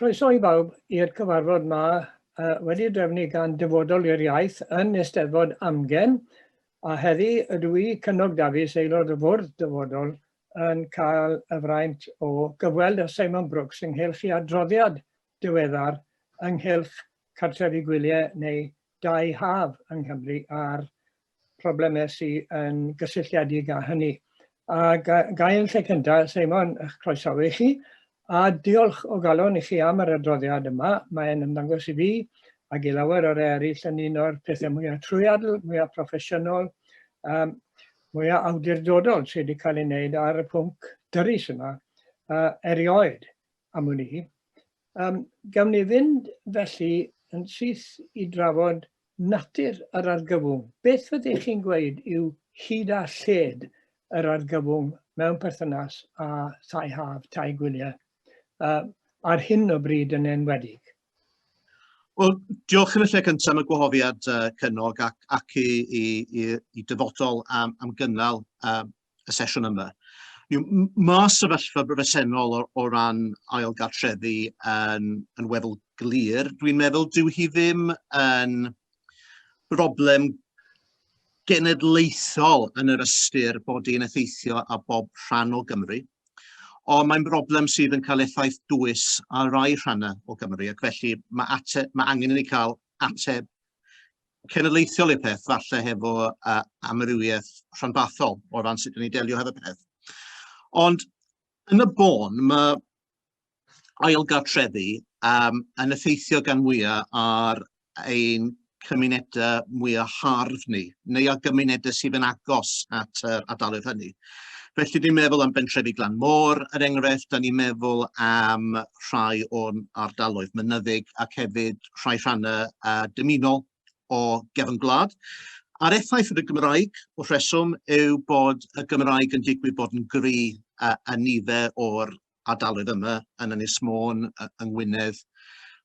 Croeso i bawb i'r cyfarfod ma wedi drefnu gan Dyfodol i'r Iaith yn Eisteddfod Amgen, a heddi ydw i, Cynog Dafis, aelod o fwrdd Dyfodol, yn cael y fraint o gyfweld â Simon Brooks ynghylch ei adroddiad diweddar ynghylch cartrefi gwyliau neu dai haf yng Nghymru a'r problemau sydd yn gysylltiedig â hynny. A ga i yn lle cyntaf, Simon, eich croesawu chi, a diolch o galon i chi am yr adroddiad yma. Mae'n ymddangos i fi ac i lawer o'r eraill yn un o'r pethau mwyaf trwyadl, mwyaf proffesiynol, um, mwyaf awdurdodol sydd wedi cael ei wneud ar y pwnc dyrys yma erioed am wn i. Um, gawn ni fynd felly yn syth i drafod natur yr argyfwng. Beth fyddech chi'n gweud yw hyd a lled yr argyfwng mewn perthynas â thai haf, tai gwyliau, uh, ar hyn o bryd yn enwedig? Wel, diolch yn y lle cyntaf am y gwahoddiad Cynog ac, ac i, i, i, i dyfodol am, am gynnal y sesiwn yma. Mae sefyllfa bresennol o, o ran ail gartrefi yn, yn weddol glir. Dwi'n meddwl dyw hi ddim yn broblem genedlaethol yn yr ystyr bod hi'n effeithio ar bob rhan o Gymru. Ond mae'n broblem sydd yn cael effaith dwys ar rai rhannau o Gymru, ac felly mae, ate, mae angen i ni cael ateb cenedlaethol i'r peth, falle hefo uh, amrywiaeth rhanbarthol o ran sut ni'n delio hefo peth. Ond yn y bôn, mae ail gartrefi um, yn effeithio gan mwyaf ar ein cymunedau mwyaf hardd ni, neu ar gymunedau sydd yn agos at yr ardaloedd hynny. Felly ni'n meddwl am bentrefi Glan Môr, er enghraifft, da ni'n meddwl am rhai o'n ardaloedd mynyddig ac hefyd rhai rhannau uh, dymunol o gefn gwlad. A'r effaith ar y Gymraeg, wrth reswm, yw bod y Gymraeg yn digwydd bod yn gry uh, a nifer o'r ardaloedd yma, yn Ynys Môn, yng Ngwynedd,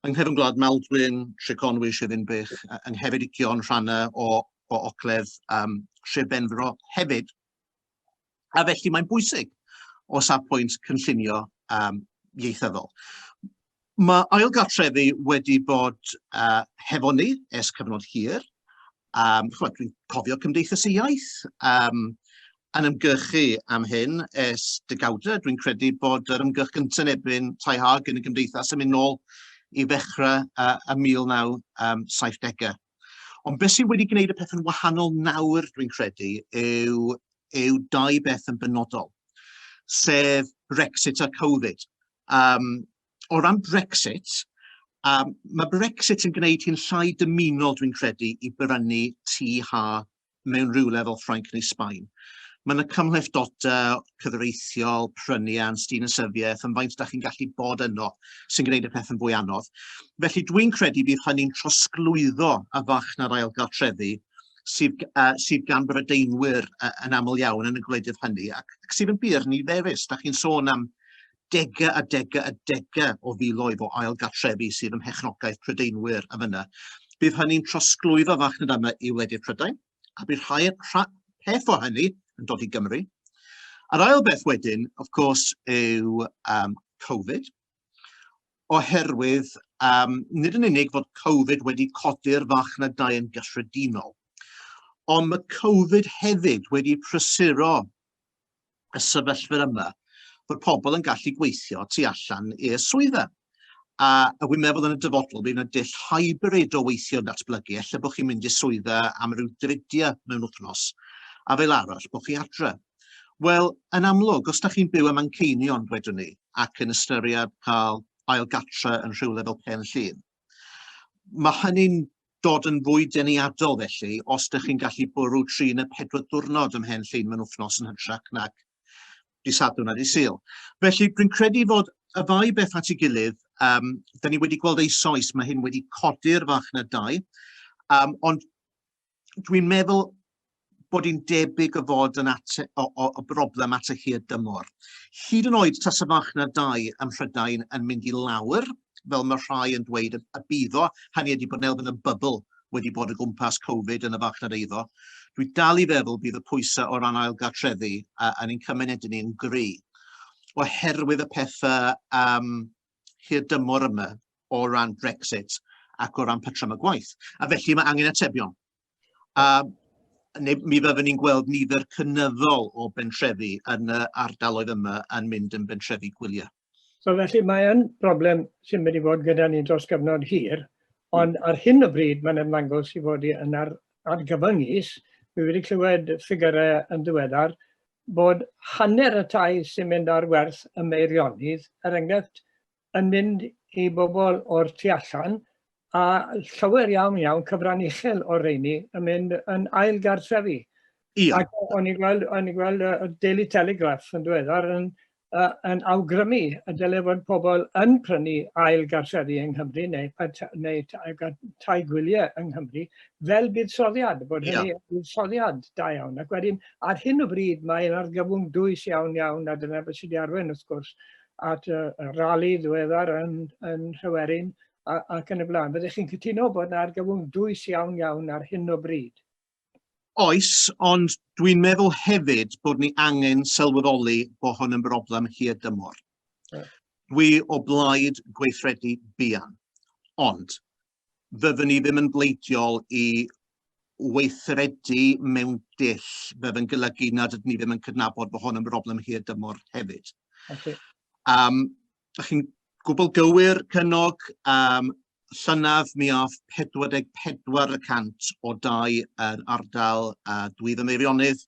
yng nghefn gwlad Maldwyn, Treconwy, Sir Ddinbych, yng Ngheredigion, rhannau o, o ogledd um, Sir Benfro hefyd. A felly mae'n bwysig o safbwynt cynllunio um, ieithyddol. Mae ailgartrefi wedi bod uh, hefo ni ers cyfnod hir. Ch'mod, dwi'n cofio Cymdeithas y Iaith um, yn ymgyrchu am hyn ers degawdau. Dwi'n credu bod yr ymgyrch gyntaf yn erbyn tai hag yn y gymdeithas yn mynd nôl i ddechrau y 1970au. Ond beth sydd wedi gwneud y peth yn wahanol nawr, dwi'n credu, yw, yw dau beth yn benodol, sef Brexit a Covid. Um, o ran Brexit, um, mae Brexit yn gwneud hi'n llai dymunol, dwi'n credu, i brynu tŷ ha mewn rhywle fel Ffrainc neu Sbaen. Mae yna cymhlethdodau cyfreithiol, pryniant, dinasyddiaeth, yn faint da chi'n gallu bod yno sy'n gwneud y peth yn fwy anodd. Felly dwi'n credu bydd hynny'n trosglwyddo y farchnad ail gartrefi sydd, uh, sydd gan Brydeinwyr uh, yn aml iawn yn y gwledydd hynny, ac, ac sydd yn bur niferus. Da chi'n sôn am degau a degau a degau o filoedd o ail gartrefi sydd ym mherchnogaeth Prydeinwyr a fyna. Bydd hynny'n trosglwyddo farchnad yma i wledydd Prydain, a bydd rhai, rha, peth o hynny yn dod i Gymru. A'r ail beth wedyn, of course, yw um, Covid, oherwydd um, nid yn unig fod Covid wedi codi'r farchnad dai yn gyffredinol, ond mae Covid hefyd wedi prysuro y sefyllfa yma bod pobl yn gallu gweithio tu allan i'r swyddfa. A, a wi'n meddwl yn y dyfodol bydd yna dull hybrid o weithio yn datblygu, ella bod chi'n mynd i swyddfa am ryw dridiau mewn wythnos, a fel arall bod chi adre. Wel, yn amlwg, os da chi'n byw ym Manceinion, dwedwn ni, ac yn ystyried cael ail gatre yn rhywle fel Pen Llŷn, mae hynny'n dod yn fwy deniadol felly os dych chi'n gallu bwrw 3 neu 4 diwrnod ym Mhen Llŷn mewn wythnos yn hytrach nag di Sadwrn a di Sul. Felly dwi'n credu fod y ddau beth at ei gilydd, um, da ni wedi gweld eisoes, mae hyn wedi codi'r farchnad dai, um, ond dwi'n meddwl bod hi'n debyg o fod yn ate, o, o, o broblem at y hir dymor. Hyd yn oed tas y farchnad dai ym Mhrydain yn mynd i lawr, fel mae rhai yn dweud y, y bydd o, hynny ydy bod elfen y bubble wedi bod o gwmpas Covid yn y farchnad eiddo. Dwi dal i feddwl bydd y pwysau o ran ail gartrefi uh, yn ein cymunedau ni yn gry, oherwydd y pethau um, hirdymor yma o ran Brexit ac o ran patrymau gwaith. A felly mae angen atebion. A neu mi fyddwn ni'n gweld nifer cynyddol o bentrefi yn y ardaloedd yma yn mynd yn bentrefi gwyliau. So felly mae yn broblem sy'n mynd i fod gyda ni dros gyfnod hir, ond ar hyn o bryd mae'n ymddangos i fod yn ar, argyfyngus. Dwi wedi clywed ffigurau yn ddiweddar bod hanner y tai sy'n mynd ar werth ym Meirionnydd, er enghraifft, yn mynd i bobl o'r tu allan, a llawer iawn iawn, cyfran uchel o'r rheini yn mynd yn ail gartrefi. Ia. Ac o'n i'n gweld, o'n i'n gweld y Daily Telegraph yn ddiweddar yn, uh, yn awgrymu y dylai fod pobl yn prynu ail gartrefi yng Nghymru neu, neu tai gwyliau yng Nghymru fel buddsoddiad, bod hynny yn buddsoddiad da iawn. Ac wedyn, ar hyn o bryd, mae'n argyfwng dwys iawn iawn, a dyna beth sydd wedi arwain, wrth gwrs, at y rali ddiweddar yn, yn Nhryweryn ac yn y blaen. Fyddech chi'n cytuno bod yna argyfwng dwys iawn iawn ar hyn o bryd? Oes, ond dwi'n meddwl hefyd bod ni angen sylweddoli bod hwn yn broblem hir dymor. Yeah. Dwi o blaid gweithredu buan, ond fyddwn ni ddim yn bleidiol i weithredu mewn dull fydd yn golygu nad ydyn ni ddim yn cydnabod bod hwn yn broblem hir dymor hefyd. Okay. Um, chi'n gwbl gywir, Cynog, um, llynedd mi ath 44 y cant o dai yn ardal uh, Dwydd y Meirionnydd.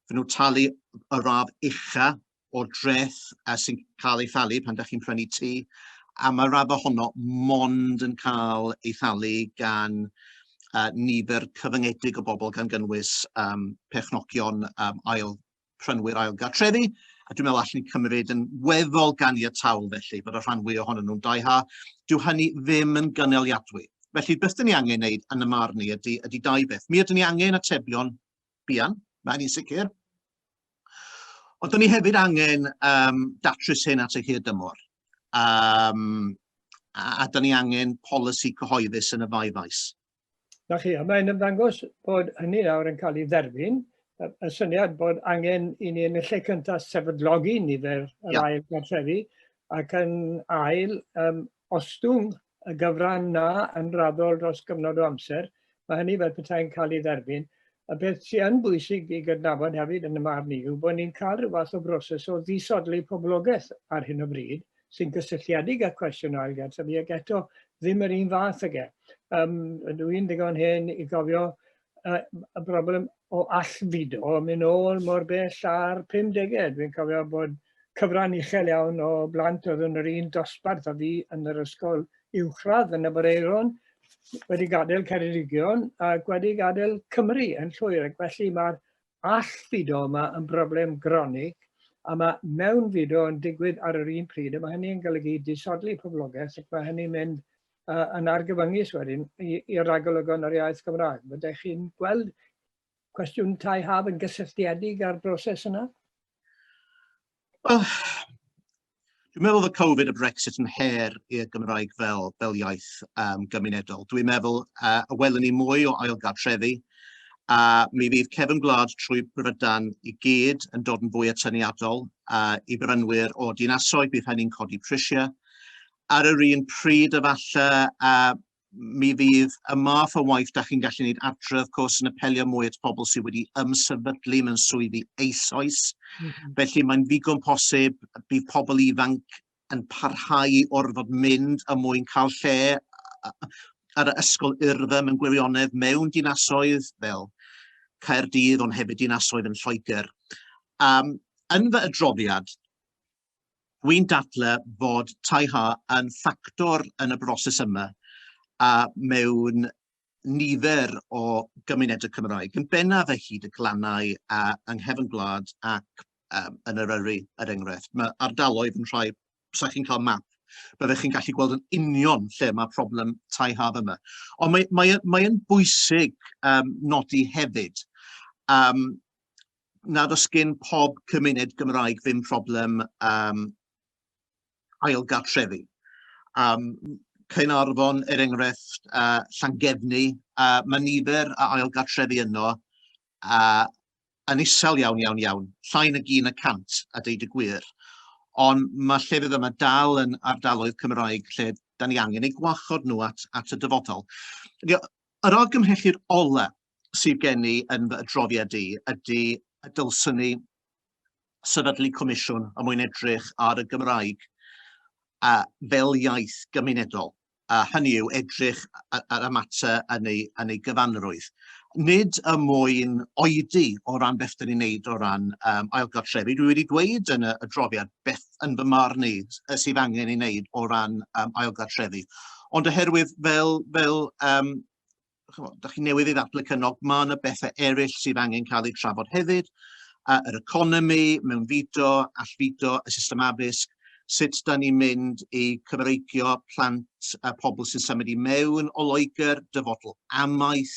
Fy nhw talu y radd ucha o'r dreth uh, sy'n cael ei thalu pan da chi'n prynu tŷ, a mae radd ohono mond yn cael ei thalu gan uh, nifer cyfyngedig o bobl gan gynnwys um, perchnogion um, ail prynwyr ail gartrefi, a dwi'n meddwl allan ni cymryd yn weddol ganiataol felly bod y rhan fwy ohonyn nhw'n dai ha. Dyw hynny ddim yn gynaliadwy. Felly beth dyn ni angen wneud yn y marn i ydy, ydy dau beth. Mi ydyn ni angen atebion buan, mae hynny'n sicr. Ond dyn ni hefyd angen um, datrys hyn at y hir dymor. Um, a, a dyn ni angen polisi cyhoeddus yn y ddau faes. Na chi, a mae'n ymddangos bod hynny nawr yn cael ei dderbyn, y, y syniad bod angen i ni yn y lle cyntaf sefydlogi nifer yr yeah. ail gartrefi, ac yn ail, um, ostwng y gyfran 'na yn raddol dros gyfnod o amser, mae hynny fel petai'n cael ei dderbyn. Y peth sydd yn bwysig i gydnabod hefyd yn y marn i yw bod ni'n cael rhyw fath o broses o ddisodli poblogaeth ar hyn o bryd sy'n gysylltiedig â'r cwestiwn o ailgartrefi ac eto ddim yr un fath ag e. Um, ydw i'n ddigon hen i gofio uh, y broblem o allfudo yn mynd ôl mor bell â'r 50au. Dwi'n cofio bod cyfran uchel iawn o blant oedd yn yr un dosbarth a fi yn yr ysgol uwchradd yn Aberaeron wedi gadael Ceredigion ac wedi gadael Cymru yn llwyr. Ac felly mae'r allfudo yma yn broblem gronig a mae mewnfudo yn digwydd ar yr un pryd a mae hynny yn golygu disodli poblogaeth ac mae hynny'n mynd uh, yn argyfyngus wedyn i, i ragolygon yr iaith Gymraeg. Byddech chi'n gweld cwestiwn tai haf yn gysylltiedig â'r broses yna? Wel, dwi'n meddwl fod Covid a Brexit yn her i'r Gymraeg fel, fel iaith um, gymunedol. Dwi'n meddwl uh, y welwn ni mwy o ailgartrefi, a mi fydd cefn gwlad trwy Brydain i gyd yn dod yn fwy atyniadol uh, i brynwyr o dinasoedd, bydd hynny'n codi prisiau. Ar yr un pryd efallai, uh, mi fydd y math o waith da chi'n gallu gwneud adre, of course, yn apelio mwy at pobl sydd wedi ymsefydlu mewn swyddi eisoes. Mm -hmm. Felly mae'n ddigon posib bydd pobl ifanc yn parhau i orfod mynd a mwyn cael lle ar y ysgol urdda mewn gwirionedd mewn dinasoedd fel Caerdydd, ond hefyd dinasoedd yn Lloegr. Um, yn fy adroddiad, Dwi'n dadle fod tai ha yn ffactor yn y broses yma a mewn nifer o gymunedau Cymraeg, yn bennaf ar hyd y glannau a yng nghefn gwlad ac um, yn Eryri, er enghraifft. Mae ardaloedd yn rhai, sa chi'n cael map, byddech chi'n gallu gweld yn union lle mae problem tai haf yma. Ond mae, mae, mae yn bwysig um, nodi hefyd um, nad oes gen pob cymuned Gymraeg ddim problem um, ailgartrefi. Um, Caernarfon, er enghraifft, uh, Llangefni, uh, mae nifer a ailgartrefi yno uh, yn isel iawn, iawn, iawn, llai nag 1 y cant, a deud y gwir. Ond mae llefydd yma dal yn ardaloedd Cymraeg lle da ni angen eu gwarchod nhw at, at y dyfodol. Yr argymhelliad ola sydd gen i yn fy adroddiad i ydy y dylswn ni sefydlu comisiwn er mwyn edrych ar y Gymraeg a fel iaith gymunedol. A hynny yw edrych ar y mater yn ei, yn ei gyfanrwydd. Nid y mwyn oedi o ran beth dyn ni'n neud o ran um, ailgartrefi. Dwi wedi dweud yn y adroddiad beth yn fy marn i sydd angen ei wneud o ran um, ailgartrefi. Ond oherwydd fel, fel um, chymod, da chi newydd ei ddatblygu cynnog, mae yna bethau eraill sydd angen cael eu trafod hefyd, uh, yr economi, mewnfudo, allfudo, y system addysg, sut da ni'n mynd i Cymreigio plant a pobl sy'n symud i mewn o Loegr, dyfodol amaeth,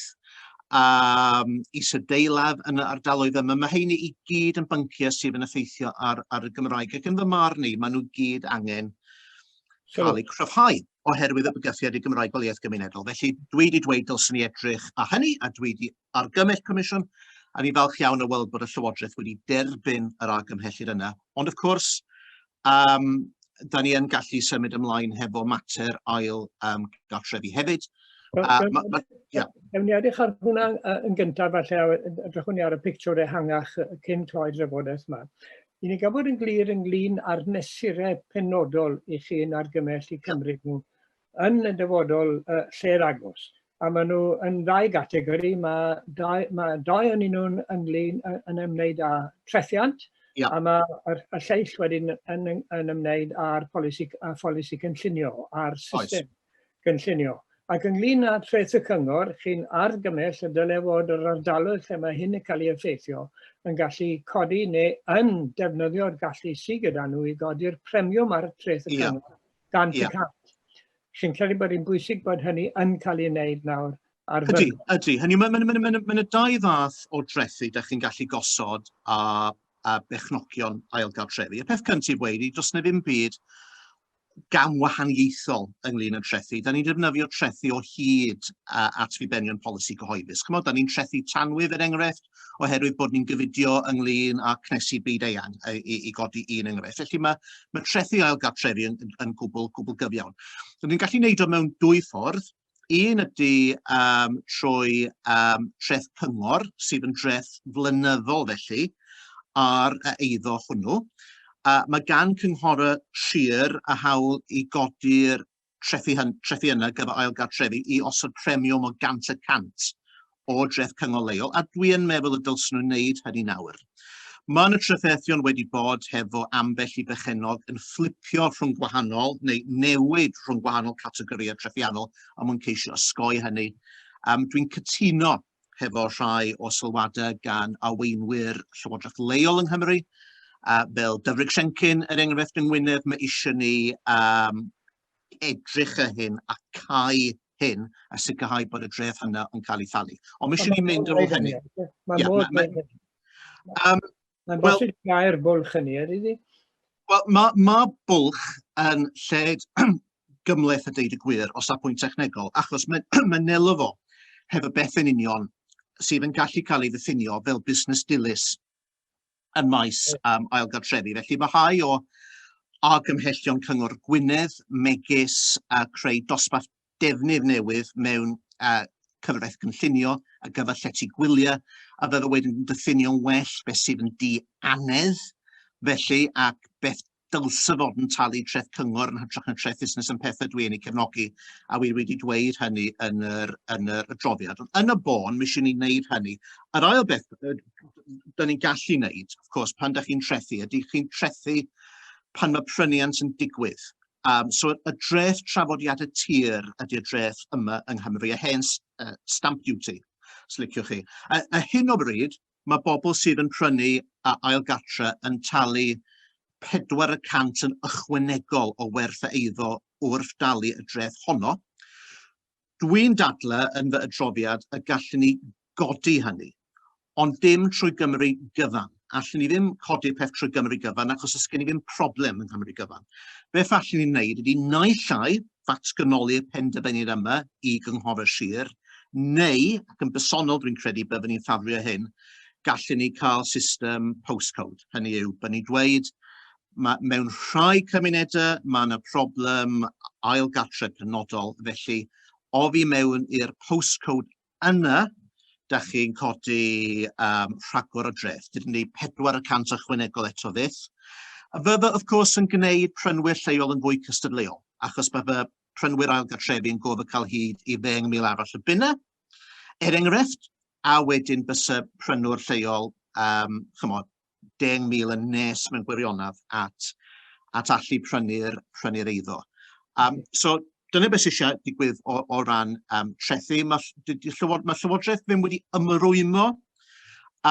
um, isadeilaf yn y ardaloedd yma. Mae heini i gyd yn bynciau sydd yn effeithio ar, ar y Gymraeg ac yn fy marn i, maen nhw gyd angen cael eu cryfhau oherwydd y bygythiad i Gymraeg fel iaith gymunedol. Felly dwi wedi dweud dylswn ni edrych ar hynny a dwi wedi argymell comisiwn a ni'n falch iawn o weld bod y Llywodraeth wedi derbyn yr argymhelliad yna. Ond of course, um, da ni yn gallu symud ymlaen hefo mater ail um, gartrefi hefyd. Uh, ma, ma, yeah. Ewn ni edrych ar hwnna yn gyntaf, falle, edrychwn ni ar y pictiwr ehangach cyn cloi drafodaeth yma. I ni gael bod yn glir ynglyn â'r mesurau penodol i chi'n argymell i cymryd nhw yn y dyfodol uh, lle'r agos. A maen nhw yn ddau gategori, mae dau, mae dau o'n nhw'n ynglyn yn ymwneud â trethiant, yeah. a mae y, y lleill wedyn yn, yn, yn ymwneud â'r polisi, â pholisi cynllunio, a'r system Oes. gynllunio. Ac ynglyn â treth y cyngor, chi'n argymell y dyle fod yr ardaloedd lle mae hyn yn cael ei effeithio yn gallu codi neu yn defnyddio'r gallu sydd gyda nhw i godi'r premiwm ar y treth y cyngor gant y cant. Chi'n credu bod hi'n bwysig bod hynny yn cael ei wneud nawr ar Ydy, ydy. Hynny, mae ma, ma, ma, ma, ma dau fath o drethu da chi'n gallu gosod a, a bechnogion ail gartrefi. Y peth cyntaf wedi, does na ddim byd gamwahaniaethol ynglyn â trethi. Da ni'n defnyddio trethi o hyd uh, at ddibenion polisi cyhoeddus. Chymod, da ni'n trethu tanwydd er enghraifft, oherwydd bod ni'n gyfudio ynglyn â cnesu byd eang i, i, i godi un enghraifft. Felly mae, mae trethu ail gartrefi yn, yn, yn gwbl, gwbl gyfiawn. So, ni'n gallu neud o mewn dwy ffordd. Un ydy um, trwy um, treth cyngor, sydd yn dreth flynyddol felly, ar y eiddo hwnnw. Uh, mae gan cynghorau sir y hawl i godi'r trethi, hyn, trethi yna gyda ail gartrefi i osod premiwm o 100% o dreth cyngor leol, a dwi yn meddwl y dylswn nhw wneud hynny nawr. Mae yna trafferthion wedi bod hefo ambell i berchennog yn fflipio rhwng gwahanol neu newid rhwng gwahanol categorïau trethiannol a mwyn ceisio osgoi hynny. Um, dwi'n cytuno hefo rhai o sylwadau gan arweinwyr Llywodraeth Leol yng Nghymru, uh, fel Dyfrig Siencyn, er enghraifft yng Ngwynedd, mae eisiau ni um, edrych ar hyn a cau hyn a sicrhau bod y dreth hynna yn cael ei thalu. Ond mae eisiau ni mynd ar ôl hynny. Mae modd um, Mae'n bosib well, gair bwlch hynny, ydy di? Wel, mae ma bwlch yn lled gymleth a deud y gwir o safbwynt technegol, achos mae, mae nelo fo hefo beth yn union sydd yn gallu cael ei ddiffinio fel busnes dilys yn maes um, ail gartrefi. Felly mae rhai o argymhellion Cyngor Gwynedd, megis uh, creu dosbarth defnydd newydd mewn uh, cyfraith gynllunio ar gyfer llety gwyliau, a fydde wedyn yn diffinio'n well beth sydd yn di-anedd, felly, ac beth dylse fod yn talu treth cyngor yn hytrach na treth fusnes yn pethau dwi yn ei cefnogi, a wi wedi dweud hynny yn yr, yn yr adroddiad. Ond yn y bôn, mi eisiau ni wneud hynny. Yr ail beth da ni'n gallu wneud, of course, pan da chi'n trethu, ydy chi'n trethu pan mae pryniant yn digwydd. Um, so y dreth trafodiadau tir ydy'r dreth yma yng Nghymru, y hen uh, stamp duty, os liciwch chi. A, a hyn o bryd, mae bobl sydd yn prynu a ail gartre yn talu 4% yn ychwanegol o werth y eiddo wrth dalu y dreth honno. Dwi'n dadle yn fy adroddiad y gallwn ni godi hynny, ond dim trwy Gymru gyfan. Allwn ni ddim codi'r peth trwy Gymru gyfan achos oes gen i ddim problem yng Nghymru gyfan. Beth allwn ni wneud ydy naill ai ddatganoli'r penderfyniad yma i gynghorau sir, neu, ac yn bersonol dwi'n credu byddwn ni'n ffafrio hyn, gallwn ni cael system postcode. Hynny yw, byddwn ni'n dweud, Mae, mewn rhai cymunedau mae yna problem ail gartre penodol, felly oddi mewn i'r postcode yna, da chi'n codi um, rhagor o dreth. Dydyn ni 4% ychwanegol eto fyth. A fydda, of course, yn gwneud prynwyr lleol yn fwy cystadleuol, achos mae fy prynwyr ail gartrefi yn gorfod cael hyd i 10,000 arall o bunnau, er enghraifft, a wedyn bysa prynwr lleol, um, chymod, 10,000 yn nes mewn gwirionedd at, at allu prynu'r prynu eiddo. Um, so dyna beth sydd eisiau digwydd o, o ran um, trethu. Mae, llywod, mae Llywodraeth ddim wedi ymrwymo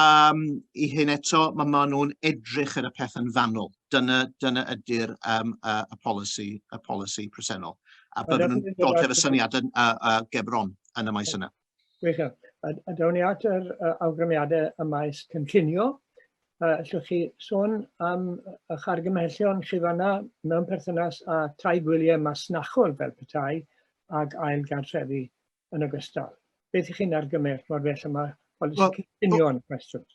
um, i hyn eto, mae ma nhw'n edrych ar y peth yn fanwl. Dyna, dyna ydy'r um, y, y, polisi, y polisi presennol. A byddwn nhw'n dod efo syniadau uh, uh, gebron yn y maes yna. Gwych. A, a dawn ni at yr uh, awgrymiadau y maes cynllunio. Uh, allwch chi sôn am eich argymhellion chi fanna mewn perthynas â tai gwyliau masnachol fel petai ag ail gartrefi yn ogystal? Beth ych chi'n argymell mor bell yma polisi well, cynllunio yn y cwestiwn?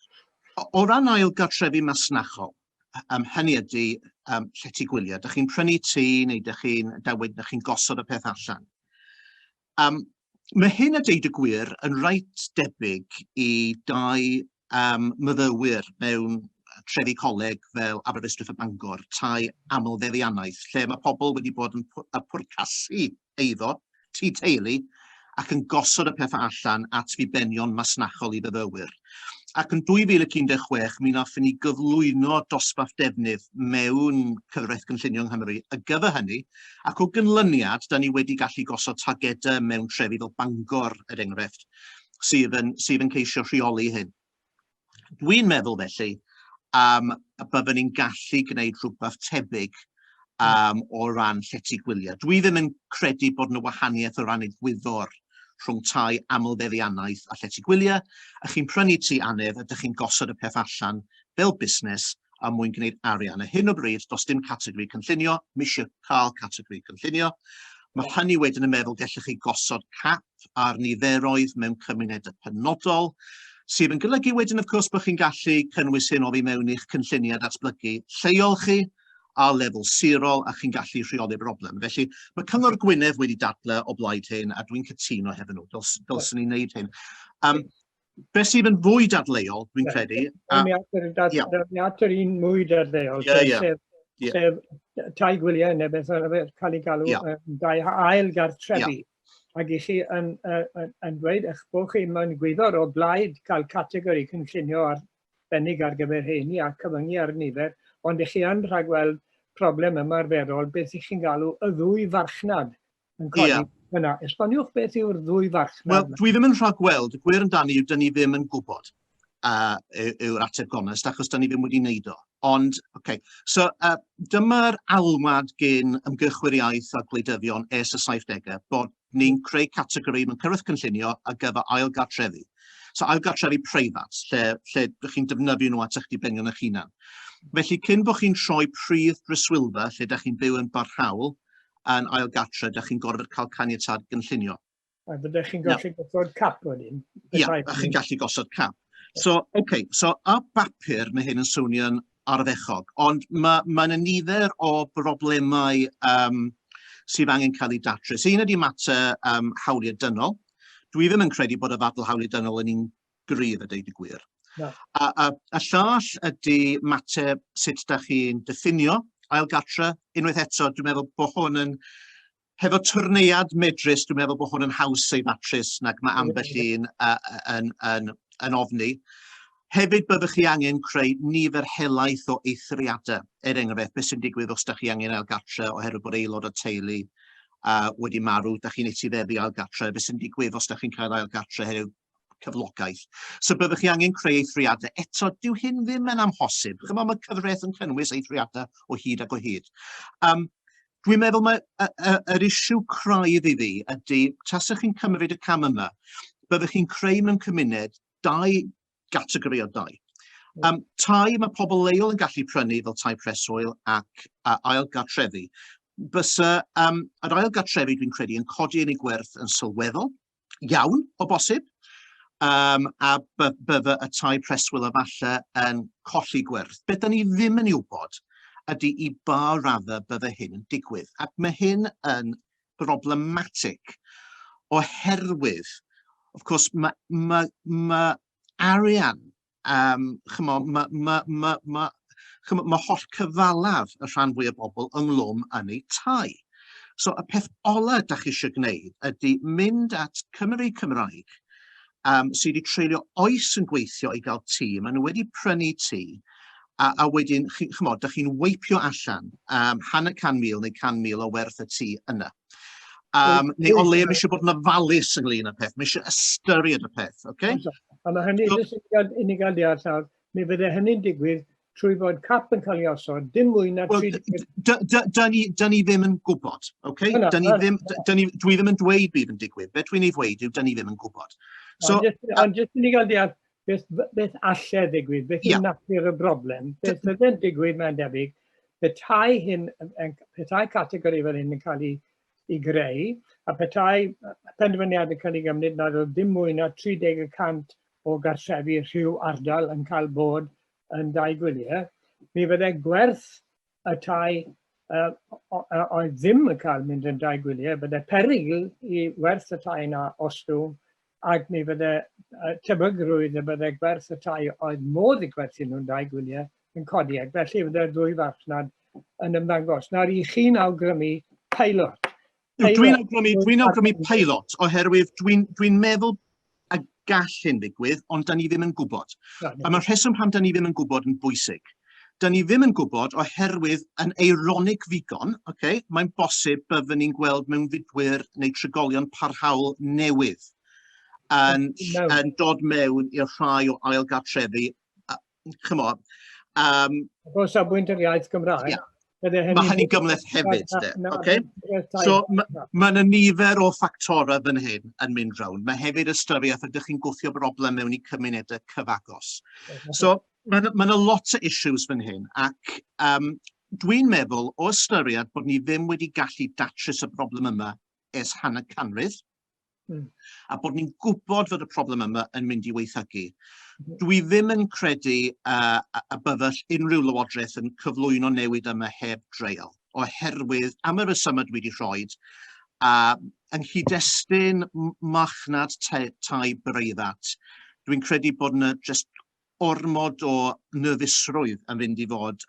O, o ran ail gartrefi masnachol, um, hynny ydy um, llety gwyliau. Dych chi'n prynu tŷ neu dych chi'n dewid, dych chi'n gosod y peth allan. Um, mae hyn a deud y gwir yn reit debyg i dau um, myfyrwyr mewn trefi coleg fel Aberystwyth a Bangor, tai amlfeddiannaeth, lle mae pobl wedi bod yn pwrcasu eiddo, tŷ teulu, ac yn gosod y pethau allan at ddibenion masnachol i fyfyrwyr. Ac yn 2016, mi wnaethon ni gyflwyno dosbarth defnydd mewn cyfraith gynllunio yng Nghymru ar gyfer hynny, ac o gynlyniad, da ni wedi gallu gosod targedau mewn trefi fel Bangor, er enghraifft, sydd yn, sydd yn ceisio rheoli hyn. Dwi'n meddwl felly um, y byddwn ni'n gallu gwneud rhywbeth tebyg um, o ran llety gwyliau. Dwi ddim yn credu bod yna wahaniaeth o ran egwyddor rhwng tai amlfeddiannaeth a llety gwyliau, a chi'n prynu tŷ annedd a dych chi'n gosod y peth allan fel busnes a mwyn gwneud arian. Ar hyn o bryd, does dim categori cynllunio, mi eisiau cael categori cynllunio. Mae hynny wedyn yn meddwl gallwch chi gosod cap ar niferoedd mewn cymunedau penodol, sydd yn golygu wedyn, of course, bod chi'n gallu cynnwys hyn oddi mewn i'ch cynlluniau datblygu lleol chi, a lefel sirol, a chi'n gallu rheoli'r broblem. Felly, mae Cyngor Gwynedd wedi dadle o blaid hyn, a dwi'n cytuno hefo nhw, dyls, dylswn ni wneud hyn. Um, beth sydd yn fwy dadleuol, dwi'n credu... Mi at yr un mwy dadleuol, yeah, yeah. sef, yeah. sef tai gwyliau neu beth oedd cael ei galw yeah. dau ail gartrefi. Yeah. Ac i chi yn, yn, yn dweud eich bod chi mewn gwyddor o blaid cael categori cynllunio arbennig ar gyfer heini a cyfyngu ar nifer, ond i chi yn rhagweld problem ymarferol, beth i chi'n galw y ddwy farchnad yn codi yeah. yna. Esboniwch beth yw'r ddwy farchnad. Wel, dwi ddim yn rhagweld, y gwir amdani yw, dyn ni ddim yn gwybod uh, yw'r ateb gonest, achos da ni ddim wedi wneud o. Ond, oce, okay. so uh, dyma'r alwad gen ymgyrchwyr iaith a gwleidyddion ers y 70au, bod ni'n creu categori mewn cyrraedd cynllunio ar gyfer ail gartrefi. So ail gartrefi preifat, lle, lle ydych chi'n defnyddio nhw at eich dibenion eich hunan. Felly, cyn bod chi'n troi prif breswylfa, lle ydych chi'n byw yn barhaol, yn ail gartre, ydych chi'n gorfod cael caniatâd gynllunio. A byddech chi'n gallu no. gosod cap wedyn? Ia, a chi'n gallu gosod cap. So, oce, okay, so ar bapur mae hyn yn swnio'n arddechog, ond mae ma yna nifer o broblemau um, sydd angen cael eu datrys. Un ydy mater um, hawliau dynol. Dwi ddim yn credu bod y ddadl hawliau dynol yn un gryf a deud y gwir. No. A, a, a llall ydy mater sut da chi'n diffinio ail gatre. Unwaith eto, dwi'n meddwl bod hwn yn hefo twrneiad medrus, dwi'n meddwl bod hwn yn haws ei ddatrys nag mae ambell un uh, yn, yn, yn ofni. Hefyd byddwch chi angen creu nifer helaeth o eithriadau. Er enghraifft, beth sy'n digwydd os da chi angen ail gartre oherwydd bod aelod o teulu uh, wedi marw, da chi'n etifeddu ail gartre, beth sy'n digwydd os da chi'n cael ail gartre oherwydd cyflogaeth. So byddwch chi angen creu eithriadau. Eto, dyw hyn ddim yn amhosib. Chymod, mae cyfraith yn cynnwys eithriadau o hyd ac o hyd. Um, dwi'n meddwl mae yr isiw craidd i fi ydy, tasech chi'n cymryd y cam yma, byddwch chi'n creu mewn cymuned dau gategori o dai. Um, tai mae pobl leol yn gallu prynu fel tai preswyl ac uh, ail gartrefi. Bysa um, yr ail gartrefi dwi'n credu yn codi yn ei gwerth yn sylweddol, iawn o bosib, um, a bydde y tai preswyl efallai yn colli gwerth. Beth da ni ddim yn ei wybod ydy i ba raddau bydde hyn yn digwydd. Ac mae hyn yn problematic oherwydd, of course, mae ma, ma arian, chymod, mae ma, ma, ma, chymod, ma holl cyfalaf y rhan fwy o bobl ynglwm yn eu tai. So y peth ola da chi eisiau gwneud ydy mynd at Cymru Cymraeg sydd wedi treulio oes yn gweithio i gael tŷ, maen nhw wedi prynu tŷ, a, a wedyn, chi, chymod, da chi'n weipio allan hanner 100,000 neu 100,000 o werth y tŷ yna. Neu o leia mae eisiau bod yn ofalus ynglyn â'r peth, mae eisiau ystyried y peth, oce? Okay? A mae hynny, so, jyst i ni gael deall nawr, mi fydde hynny'n digwydd trwy fod cap yn cael ei osod, dim mwy na well, 30... Da ni, da ni ddim yn gwybod, oce? Okay? Da ni ddim, da ni, dwi ddim yn dweud bydd yn digwydd. Be dwi'n ei ddweud yw, da ni ddim yn gwybod. So, ond jyst i ni gael deall, beth, beth allai ddigwydd, beth yw natur y broblem, beth fydde'n digwydd mae'n debyg, petai hyn, petai categori fel hyn yn cael ei, ei greu, a petai penderfyniad yn cael ei gymryd nad oedd dim mwy na 30 y cant o gartrefi rhyw ardal yn cael bod yn dai gwyliau, mi fydde gwerth y tai oedd ddim yn cael mynd yn dai gwyliau, bydde perygl i werth y tai yna ostwng, ac mi fydde tebygrwydd y bydde gwerth y tai oedd modd i gwerthu nhw'n dai gwyliau yn codi, ac felly fydde'r ddwy farchnad yn ymddangos. Nawr, i chi'n awgrymu peilot. Dwi'n awgrymu, dwi awgrymu peilot, oherwydd dwi'n dwi meddwl y gall hyn ddigwydd, ond da ni ddim yn gwybod. A mae'r rheswm pam da ni ddim yn gwybod yn bwysig. Da ni ddim yn gwybod oherwydd yn eironig ddigon, okay, mae'n bosib byddwn ni'n gweld mewnfudwyr neu trigolion parhaol newydd yn, yn dod mewn i'r rhai o ail gartrefi chymod. O safbwynt yr iaith Gymraeg, yeah. Mae hynny'n gymhleth hefyd, de. Okay? So, mae yna nifer o ffactorau fan hyn yn mynd rownd. Mae hefyd ystyriaeth ydych chi'n gwthio broblem mewn i cymunedau cyfagos. So, mae yna ma lot o issues fan hyn, ac dwi'n meddwl o ystyried bod ni ddim wedi gallu datrys y broblem yma ers hanner canrif, a bod ni'n gwybod fod y problem yma yn mynd i weithygu. Dwi ddim yn credu y bydde unrhyw lywodraeth yn cyflwyno newid yma heb dreial, oherwydd am y rhesymau dwi wedi rhoi, a yng nghyd-destun marchnad tai breifat, dwi'n credu bod yna jyst ormod o nerfusrwydd yn fynd i fod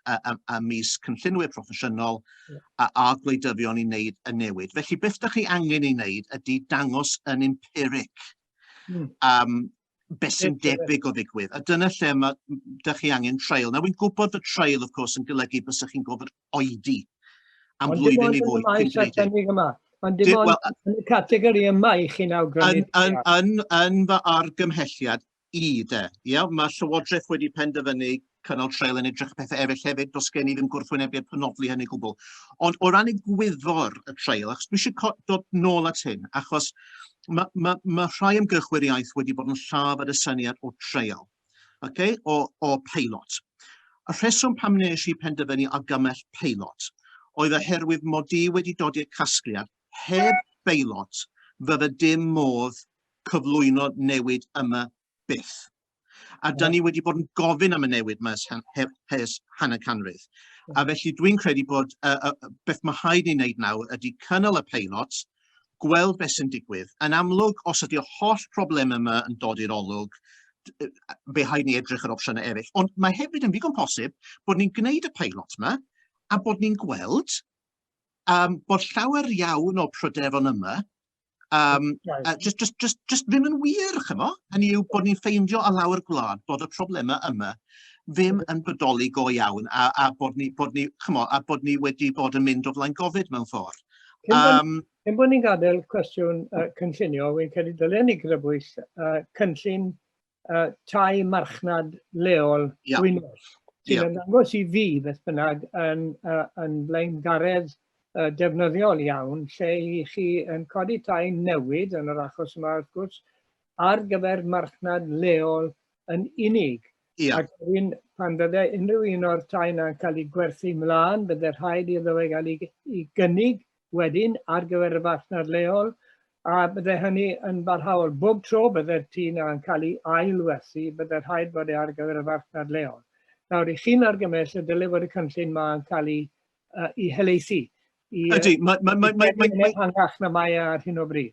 ymysg cynllunwyr proffesiynol a, a gwleidyddion i wneud y newid. Felly beth ydych chi angen ei wneud ydy dangos yn empiric beth sy'n debyg o ddigwydd. A dyna lle mae, ydych chi angen trail. Nawr, wy'n gwybod y trail, of course, yn golygu bysych chi'n gofod oedi am flwyddyn neu fwy cyn gwneud hyn. Yma. Ond dim ond well, yn y categori yma i chi'n awgrymu. Yn, yn, yn, yn fy argymhelliad, i de. Ia, mae Llywodraeth wedi penderfynu cynnal treil yn edrych pethau eraill hefyd, does gen i ddim gwrthwynebiad penodlu hynny gwbl. Ond o ran egwyddor y treil, achos dwi eisiau dod nôl at hyn, achos mae, ma, ma rhai ymgyrchwyr iaith wedi bod yn lladd ar y syniad o treil, okay, o, o peilot. Y rheswm pam nes i penderfynu argymell peilot oedd oherwydd mod i wedi dod i'r casgliad heb beilot fydde dim modd cyflwyno newid yma byth. A da ni wedi bod yn gofyn am y newid yma ers hanner canrif. A felly dwi'n credu bod beth mae rhaid ni wneud nawr ydy cynnal y peilot, gweld beth sy'n digwydd. Yn amlwg, os ydy'r holl broblem yma yn dod i'r olwg, fe rhaid ni edrych ar opsiynau eraill. Ond mae hefyd yn ddigon posib bod ni'n gwneud y peilot yma a bod ni'n gweld bod llawer iawn o'r pryderon yma right. just, just, just, just ddim yn wir, chymo. Hynny yw bod ni'n ffeindio ar lawr gwlad bod y problemau yma ddim yn bodoli go iawn a, a bod ni, bod ni, chymo, a bod ni wedi bod yn mynd o flaen gofid mewn ffordd. Cyn cyn bod ni'n gadael cwestiwn cynllunio, wy'n credu dylen ni grybwyll cynllun tai marchnad leol yeah. Gwynedd, sy'n yeah. ymddangos i fi, beth bynnag, yn, yn flaengaredd defnyddiol iawn, lle i chi yn codi tai newid, yn yr achos yma wrth gwrs, ar gyfer marchnad leol yn unig. Yeah. Ac wedyn, pan fydde unrhyw un o'r tai yna'n cael ei gwerthu mlaen, bydde rhaid iddo fe gael ei, ei gynnig wedyn ar gyfer y farchnad leol, a bydde hynny yn barhaol. Bob tro bydde'r tŷ 'na yn cael ei ailwerthu, bydde rhaid bod e ar gyfer y farchnad leol. Nawr, i chi'n argymell y dylai fod y cynllun ma yn cael ei, uh, i helaethu, i, Ydy, mae... Mae, mae, mae, mae, mae, ehangach na mae ar hyn o bryd.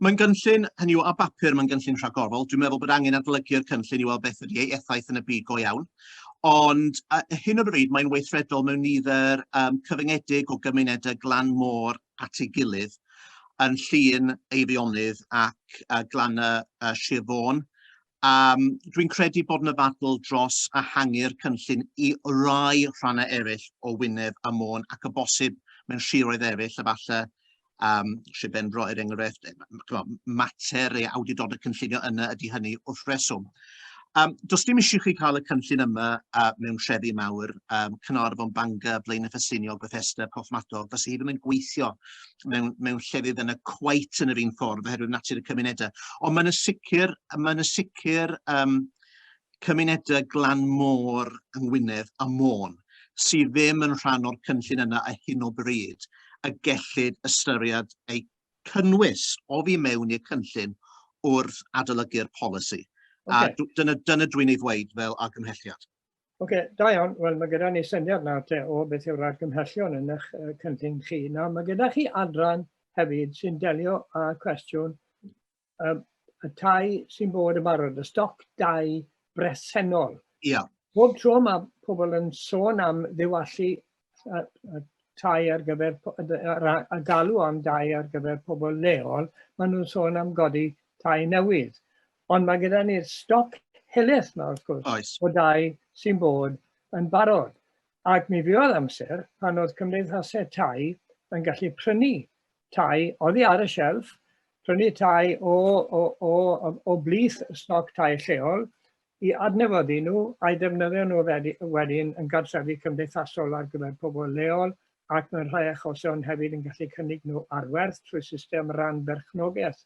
Mae'n gynllun, hynny yw, ar bapur mae'n gynllun rhagorol. Dwi'n meddwl bod angen adolygu'r cynllun i weld beth ydy ei effaith yn y byd go iawn. Ond ar hyn o bryd mae'n weithredol mewn nifer um, cyfyngedig o gymunedau glan môr at ei gilydd yn Llŷn, Eifionydd ac uh, glan y uh, Sir Fôn. Um, dwi'n credu bod yna ddadl dros ehangu'r cynllun i rai rhannau eraill o Wynedd a Môn ac o bosib mewn siroedd eraill, efallai um, Sir Benfro er enghraifft, mater ei awdurdodau cynllunio yna ydy hynny wrth reswm. Um, does dim eisiau chi cael y cynllun yma uh, mewn trefi mawr, um, Caernarfon, Bangor, Blaenau Ffestiniog, Bethesda, Porthmadog, fysa hi ddim yn gweithio mewn, mewn llefydd yna cweit yn yr un ffordd oherwydd natur y cymunedau. Ond mae'n sicr, mae'n sicr um, cymunedau glan môr yng Ngwynedd a Môn sydd ddim yn rhan o'r cynllun yna ar hyn o bryd y gellid ystyried eu cynnwys oddi mewn i'r cynllun wrth adolygu'r polisi. Okay. A dyna, dyna dwi'n ei ddweud fel argymhelliad. Oce, okay, da iawn. Wel, mae gyda ni syniad nawr te o beth yw'r argymhellion yn eich cynllun chi. Nawr, mae gyda chi adran hefyd sy'n delio â cwestiwn um, y tai sy'n bod yn barod, y stoc dai bresennol. Ia. Yeah. Bob tro mae pobl yn sôn am ddiwallu tai ar gyfer, a galw am dai ar gyfer pobl leol, maen nhw'n sôn am godi tai newydd. Ond mae gyda ni'r stoc helaeth yma, wrth gwrs, Oes. o dai sy'n bod yn barod. Ac mi fuodd amser pan oedd cymdeithasau tai yn gallu prynu tai oddi ar y shelf, prynu tai o, o, o, o blith stoc tai lleol, i adnewyddu nhw a'i defnyddio nhw wedyn yn gartrefi cymdeithasol ar gyfer pobl leol ac mewn rhai achosion hefyd yn gallu cynnig nhw ar werth trwy system ran berchnogaeth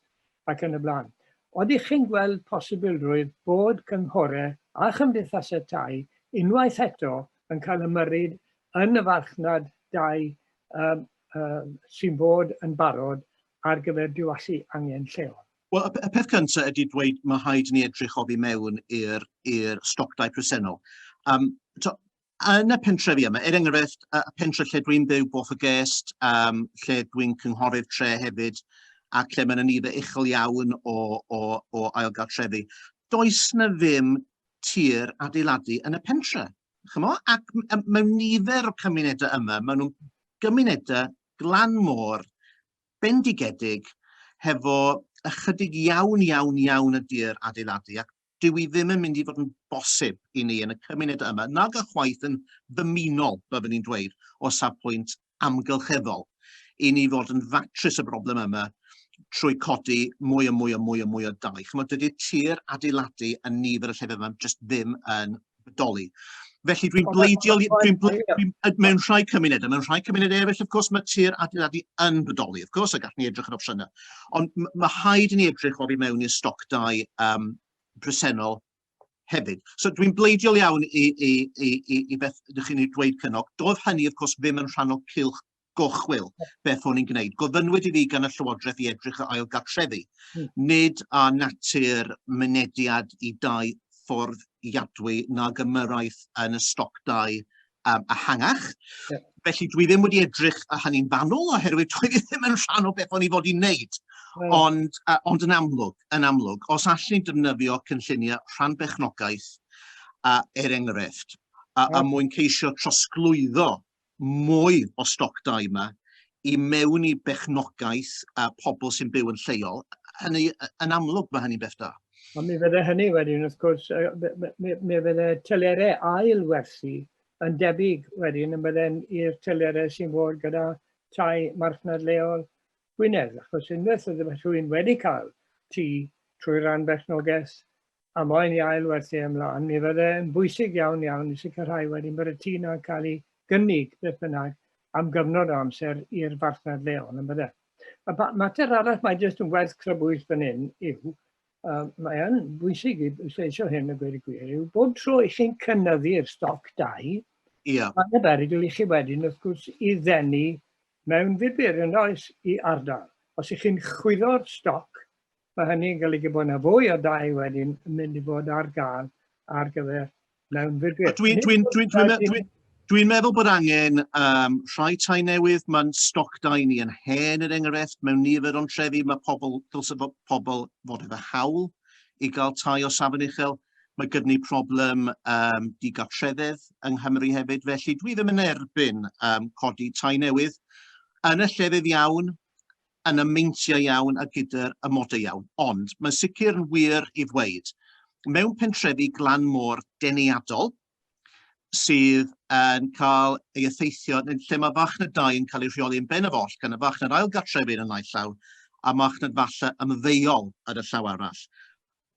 ac yn y blaen. Odych chi'n gweld posibilrwydd bod cynghorau a chymdeithasau tai unwaith eto yn cael ymyrryd yn y farchnad dai um, um, sy'n bod yn barod ar gyfer diwallu angen lleol? Wel, y peth cyntaf ydy dweud mae rhaid ni edrych oddi mewn i'r stoc dai presennol. Um, to, yn y pentrefi yma, er enghraifft, y pentre lle dwi'n byw, Borth y Gest, um, lle dwi'n cynghorydd tre hefyd, ac lle mae'n nifer uchel iawn o, o, o ailgartrefi, does na ddim tir adeiladu yn y pentre. Chymod? Ac mewn nifer o cymunedau yma, maen nhw'n gymunedau glan môr bendigedig hefo ychydig iawn, iawn, iawn y dir adeiladu, ac dyw i ddim yn mynd i fod yn bosib i ni yn y cymunedau yma, nag ychwaith yn ddymunol, byddwn ni'n dweud, o safbwynt amgylcheddol, i ni fod yn ddatrys y broblem yma trwy codi mwy a mwy a mwy a mwy o dai. Chymod, dydy'r tir adeiladu yn nifer y llefydd yma jyst ddim yn bodoli. Felly dwi'n bleidiol, dwi'n dwi, mewn rhai cymunedau, mewn rhai cymunedau eraill, of course, mae tir adeiladu yn bodoli, of course, a gallwn ni edrych ar opsiynau. Ond mae rhaid i ni edrych oddi mewn i'r stoc dai um, presennol hefyd. So dwi'n bleidiol iawn i, i, i, i, i beth ydych chi'n ei dweud Cynog. Doedd hynny, of course, ddim yn rhan o cylch gorchwyl beth o'n i'n gwneud. Gofynnwyd i fi gan y Llywodraeth i edrych ar ail gartrefi, mm. nid ar natur mynediad i dai fforddiadwy nag ymyrraeth yn y stoc dai um, ehangach. Yeah. Felly dwi ddim wedi edrych ar hynny'n fanwl oherwydd dwi ddim yn rhan o beth o'n i fod i wneud. Mm. Ond, uh, ond yn amlwg, yn amlwg, os allwn ni defnyddio cynlluniau rhan bechnogaeth, uh, er enghraifft, a, a mwyn ceisio trosglwyddo mwy o stoc dai yma i mewn i bechnogaeth a pobl sy'n byw yn lleol, hynny, yn amlwg mae hynny'n beth da. Ond mi fydde hynny wedyn, wrth gwrs, mi, mi fydde telerau ail werthu yn debyg wedyn yn bydden i'r telerau sy'n fod gyda tai marchnad leol Gwynedd, achos unwaith oedd rhywun wedi cael tŷ trwy ran berchnogaeth a moyn i ail-werthu ymlaen, mi fydde yn bwysig iawn iawn i sicrhau wedyn bod y tŷ 'na'n cael ei gynnig beth bynnag am gyfnod o amser i'r farchnad leol, yn bydde? A mater arall mae jyst yn werth crybwyll fan hyn yw, uh, mae yn bwysig i bwysleisio hyn a gweud y gwir, yw bob tro i chi'n cynyddu'r stoc dai, yeah. mae'n y berygl i chi wedyn wrth gwrs i ddenu mewnfudwyr yn oes i ardal. Os ych chi'n chwyddo'r stoc, mae hynny'n golygu bod yna fwy o dai wedyn yn mynd i fod ar gael ar gyfer Mewnfudwyr. Dwi'n dwi, dwi, dwi, dwi, dwi, dwi meddwl bod angen um, rhai tai newydd, mae'n stoc dai ni yn hen er enghraifft, mewn nifer o'n trefi mae pobl, dylse pobl fod efo hawl i gael tai o safon uchel. Mae gyda ni problem um, digartrefedd yng Nghymru hefyd, felly dwi ddim yn erbyn um, codi tai newydd yn y llefydd iawn, yn y meintiau iawn a gyda'r amodau iawn. Ond mae'n sicr yn wir i ddweud, mewn pentrefi glan môr deniadol, sydd yn cael ei effeithio, lle mae farchnad dai yn cael ei rheoli yn bennaf oll gan y farchnad ail gartrefi yn y naill llaw a marchnad falle ymddeol ar y llaw arall.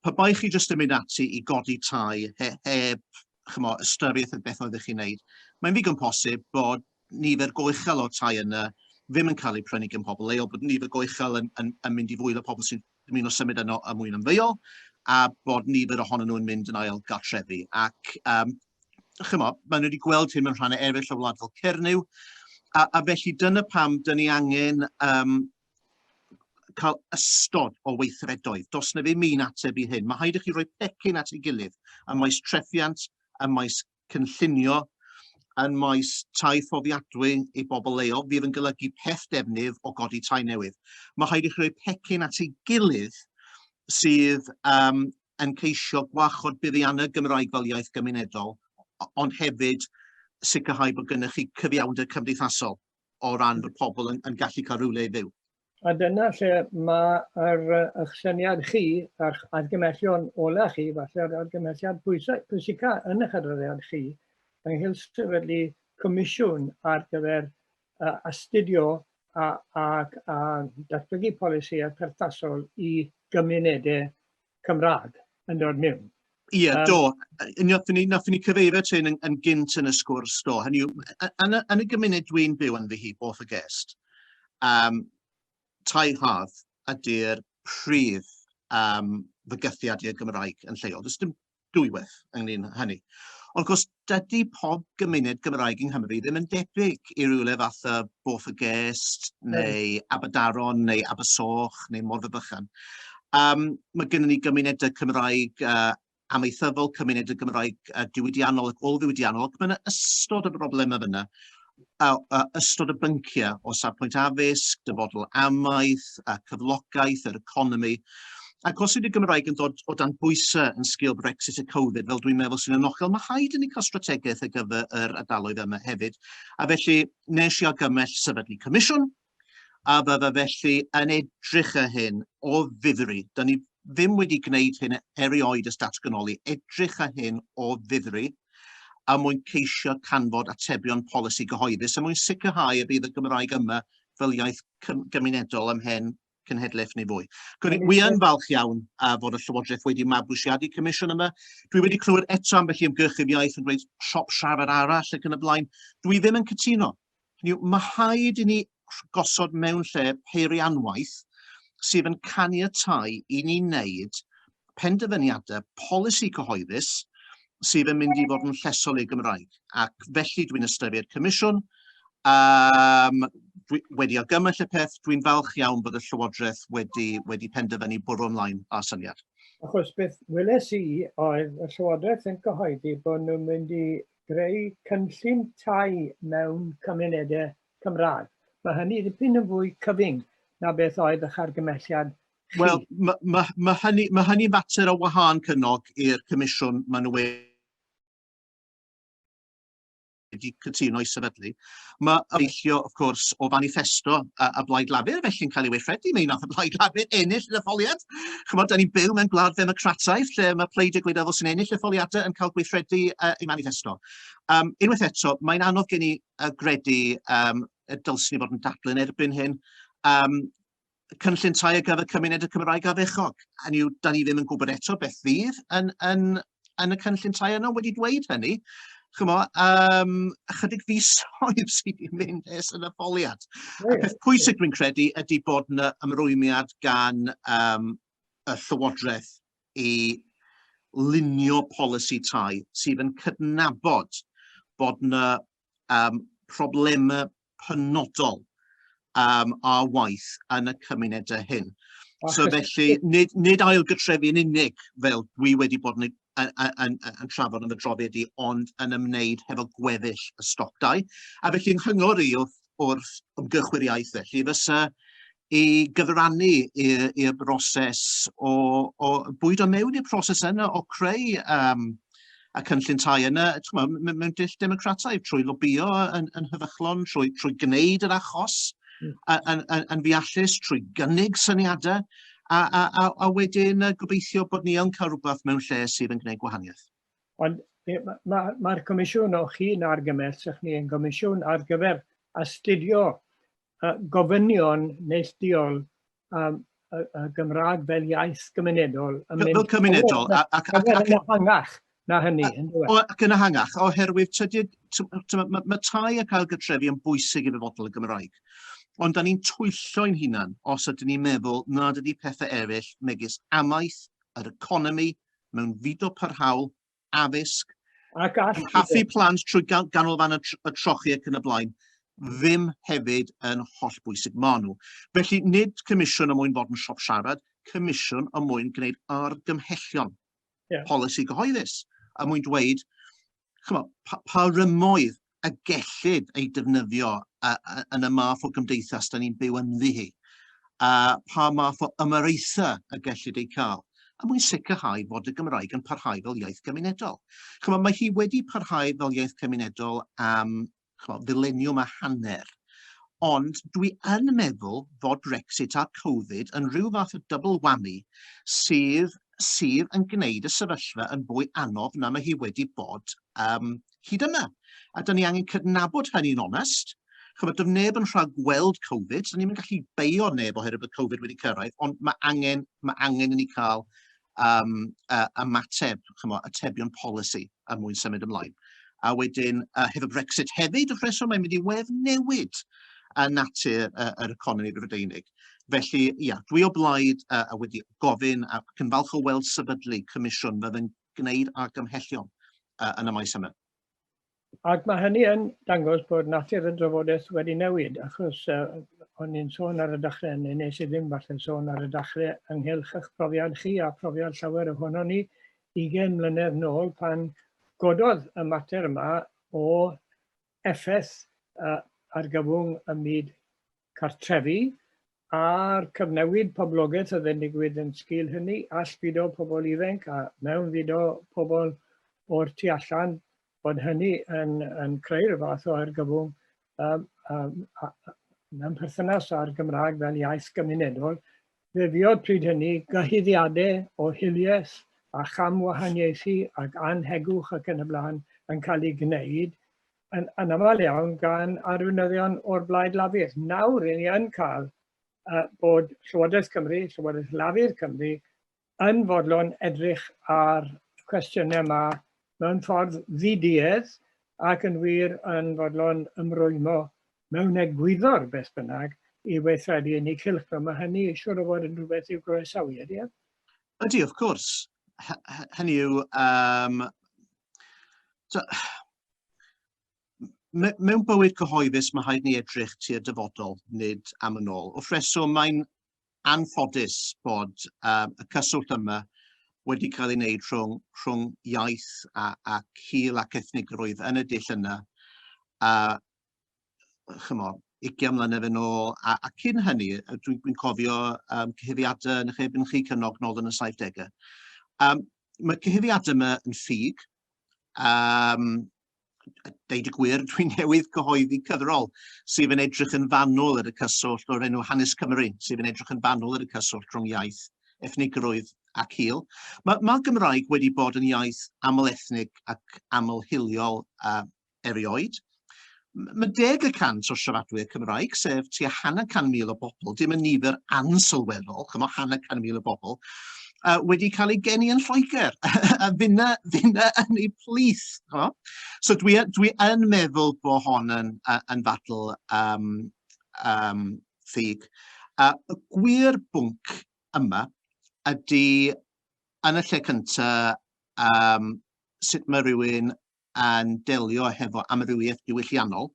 Pe bai chi jyst yn mynd ati i godi tai he, heb chymod, ystyriaeth y beth oeddech chi'n neud, mae'n ddigon posib bod nifer go uchel o'r tai yna ddim yn cael eu prynu gan pobl leol, bod nifer go uchel yn, yn, yn mynd i fwy o pobl sy'n dymuno symud yno a mwyn ymddeol, a bod nifer ohonyn nhw yn mynd yn ail gartrefi. Ac um, chymod, maen nhw wedi gweld hyn mewn rhannau eraill o wlad fel Cernyw, a, a felly dyna pam dyn ni angen um, cael ystod o weithredoedd. Does na ddim un ateb i hyn. Mae rhaid i chi roi pecyn at ei gilydd ym maes trethiant, ym maes cynllunio, yn maes tai fforddiadwy i bobl leol, fydd yn golygu peth defnydd o godi tai newydd. Mae rhaid i chi roi pecyn at ei gilydd sydd um, yn ceisio gwarchod buddiannau Gymraeg fel iaith gymunedol, ond hefyd sicrhau bod gennych chi cyfiawnder cymdeithasol o ran bod pobl yn, yn gallu cael rhywle i fyw. A dyna lle mae'r eich syniad chi a'r argymhellion ola chi, falle'r argymhelliad pwysica yn eich adroddiad chi, ynghylch sefydlu comisiwn ar gyfer uh, astudio a, a, a datblygu polisïau perthnasol i gymunedau Cymraeg yn dod mewn. Ie, yeah, um, do. Nathon ni, nathon ni cyfeirio at hyn yn, yn gynt yn y sgwrs, do. Hynny yw, yn, y, yn y gymuned dwi'n byw yn fy hi, both y gest, um, tai haf ydy'r prif um, fygythiad i'r Gymraeg yn lleol. Does dim dwywaith ynglyn â hynny. Ond wrth gwrs, dydy pob gymuned Gymraeg yng Nghymru ddim yn debyg i rywle fatha Borth y Gest, neu Aberdaron, neu Abersoch, neu Morfa Bychan. Um, mae gennym ni gymunedau Cymraeg uh, amaethyddol, cymunedau Gymraeg uh, diwydiannol ac ôl-ddiwydiannol, ac mae yna ystod o broblemau fyna a, a ystod o bynciau o safbwynt addysg, dyfodol amaeth, a cyflogaeth, yr economi. Ac os ydy'r Gymraeg yn dod o dan bwysau yn sgil Brexit a Covid, fel dwi'n meddwl sy'n anochel, mae rhaid i ni cael strategaeth ar gyfer yr ardaloedd yma hefyd. A felly, nes i argymell sefydlu comisiwn, a bydda felly yn edrych ar hyn o ddifri. Da ni ddim wedi gwneud hyn erioed ers datganoli, edrych ar hyn o ddifri a mwyn ceisio canfod atebion polisi gyhoeddus a mwyn sicrhau y bydd y Gymraeg yma fel iaith gymunedol ymhen cenhedlaeth neu fwy. Wi yn falch iawn a fod y Llywodraeth wedi mabwysiadu comisiwn yma. Dwi wedi clywed eto ambell i ymgyrchydd iaith yn dweud siop siarad arall ac yn y blaen. Dwi ddim yn cytuno. Hynny yw, mae rhaid i ni gosod mewn lle peirianwaith sydd yn caniatáu i ni wneud penderfyniadau polisi cyhoeddus sydd yn mynd i fod yn llesol i'r Gymraeg. Ac felly dwi'n ystyried comisiwn, um, dwi wedi argymell y peth, dwi'n falch iawn bod y Llywodraeth wedi, wedi penderfynu bwrw ymlaen â'r syniad. Achos beth weles i oedd y Llywodraeth yn cyhoeddi bod nhw'n mynd i greu cynllun tai mewn cymunedau Cymraeg. Mae hynny ddipyn yn fwy cyfyng na beth oedd eich argymhelliad chi. Wel, mae ma, ma hynny, ma hynny'n fater o wahân cynog i'r comisiwn maen nhw wedi cytuno i sefydlu. Mae ymdeillio, of course, o faniffesto a, a Blaid Lafur felly'n cael ei weithredu. Mi wnaeth y Blaid Lafur ennill yr etholiad. Chymod, da ni'n byw mewn gwlad ddemocrataidd lle mae pleidiau gwleidyddol sy'n ennill etholiadau yn cael gweithredu uh, ei manifesto. Um, unwaith eto, mae'n anodd gen i uh, gredu um, y dylswn i fod yn dadlu yn erbyn hyn. Um, cynllun tai ar gyfer cymuned y Cymraeg ardderchog. Hynny yw, da ni ddim yn gwybod eto beth fydd yn, yn, yn y cynllun tai yno. Wedi dweud hynny, chymo, um, ychydig fisoedd sydd wedi mynd ers yn etholiad. Y peth pwysig dwi'n credu ydy bod yna ymrwymiad gan um, y Llywodraeth i lunio polisi tai sydd yn cydnabod bod yna um, problemau penodol um, ar waith yn y cymunedau hyn. So felly, nid, nid ail gytrefi yn unig, fel dwi wedi bod yn yn, yn, yn, yn trafod yn fy drofiad i, ond yn ymwneud hefo gweddill y stoc dai. A felly yng nghyngor i wrth, wrth ymgyrchwyr iaith felly fysa i gyfrannu i'r broses o, o bwydo mewn i'r proses yna o creu um, y cynllun tai yna mewn dull democrataidd trwy lobio yn, yn hyfychlon, trwy, trwy gwneud yr achos mm. yn, yn, yn ddeallus, trwy gynnig syniadau, a, a, a, a wedyn gobeithio bod ni yn cael rhywbeth mewn lle sydd yn gwneud gwahaniaeth. Ond mae'r ma, ma comisiwn o chi'n argymell, sych ni yn gomisiwn ar gyfer astudio gofynion neilltuol um, y, y Gymraeg fel iaith gymunedol. Yn mynd fel cymunedol. Ac, ac, ac, yn ehangach na hynny. O, ac yn ehangach, oherwydd tydi, mae ma tai ac ailgytrefi yn bwysig i ddyfodol y Gymraeg. Ond da ni'n twyllo ein hunan os ydyn ni'n meddwl nad ydy pethau eraill megis amaeth, yr economi, mewnfudo parhaol, addysg, ac all haffu plant trwy ganolfan y, y trochi ac yn y blaen, ddim hefyd yn hollbwysig maen nhw. Felly nid comisiwn y mwyn fod yn siop siarad, comisiwn y mwyn gwneud argymhellion yeah. polisi gyhoeddus, a mwyn dweud chymod, pa, pa rymoedd y gellid ei defnyddio yn y math o gymdeithas da ni'n byw ynddi hi, a pa math o ymyraethau y gellid eu cael, a mwyn sicrhau fod y Gymraeg yn parhau fel iaith gymunedol. Chymod, mae hi wedi parhau fel iaith cymunedol am chymod, fileniwm a hanner, ond dwi yn meddwl fod Brexit a Covid yn rhyw fath o double whammy sydd, sydd yn gwneud y sefyllfa yn fwy anodd na mae hi wedi bod um, hyd yma. A dyn ni angen cydnabod hynny'n onest. Chymod, doedd neb yn rhag gweld Covid, so ni'n gallu beio neb oherwydd bod Covid wedi cyrraedd, ond mae angen, mae angen i ni cael um, uh, ymateb, chymod, atebion polisi er mwyn symud ymlaen. A wedyn, uh, hefo Brexit hefyd, wrth reswm, mae'n mynd i weddnewid uh, natur uh, yr economi Brydeinig. Felly, ia, dwi o blaid uh, a wedi gofyn ac yn falch o weld sefydlu comisiwn fydd yn gwneud argymhellion uh, yn y maes yma. Ac mae hynny yn dangos bod natur y drafodaeth wedi newid, achos uh, o'n i'n sôn ar y dechrau, neu nes i ddim falle sôn ar y dechrau ynghylch eich profiad chi a profiad llawer ohono ni 20 mlynedd nôl pan gododd y mater yma o effaith uh, argyfwng ym myd cartrefi a'r cyfnewid poblogaeth oedd yn digwydd yn sgil hynny, allfudo pobl ifanc a mewnfudo pobl o'r tu allan, bod hynny yn, yn creu rhyw fath o argyfwng um, um, a, mewn perthynas â'r Gymraeg fel iaith gymunedol. Fe fuodd pryd hynny gyhuddiadau o hiliaeth a chamwahaniaethu ac anhegwch ac yn y blaen yn cael eu gwneud yn anaml iawn gan arweinyddion o'r Blaid Lafur. Nawr, ry'n ni yn cael uh, bod Llywodraeth Cymru, Llywodraeth Lafur Cymru, yn fodlon edrych ar cwestiynau yma mewn ffordd ddiduedd ac yn wir yn fodlon ymrwymo mewn egwyddor beth bynnag i weithredu yn eu cylch. Mae hynny siŵr o fod yn rhywbeth i'w groesawu, ydy e? Ydy, wrth gwrs. Hynny yw, um, so, mewn bywyd cyhoeddus mae rhaid ni edrych tu'r dyfodol, nid am yn ôl. Wrth reswm, mae'n anffodus bod um, y cyswllt yma wedi cael ei wneud rhwng, rhwng iaith a, ac hil ac ethnigrwydd yn y dull yna. A, chymo, 20 mlynedd yn ôl, a, a cyn hynny, dwi'n dwi cofio um, cyhuddiadau yn eich erbyn chi cynog nôl yn y 70au. Um, mae cyhuddiadau yma yn ffug, Um, deud y gwir, dwi'n newydd gyhoeddi cyfrol sydd yn edrych yn fanwl ar y cyswllt o'r enw Hanes Cymru, sydd yn edrych yn fanwl ar y cyswllt rhwng iaith, ethnigrwydd ac hil. Mae, mae Gymraeg wedi bod yn iaith aml-ethnig ac aml-hiliol uh, erioed. Mae 10% o siaradwyr Cymraeg, sef tua hanner 100,000 o bobl, dim yn nifer ansylweddol, chymod, hanner 100,000 o bobl, uh, wedi cael ei geni yn Lloegr, a finna, finna yn ei plith. Chymod? So dwi, dwi yn meddwl bod hon yn, uh, yn ddadl um, um, ffug. Uh, y gwir bwnc yma ydy, yn y lle cyntaf, um, sut mae rhywun yn delio hefo amrywiaeth diwylliannol,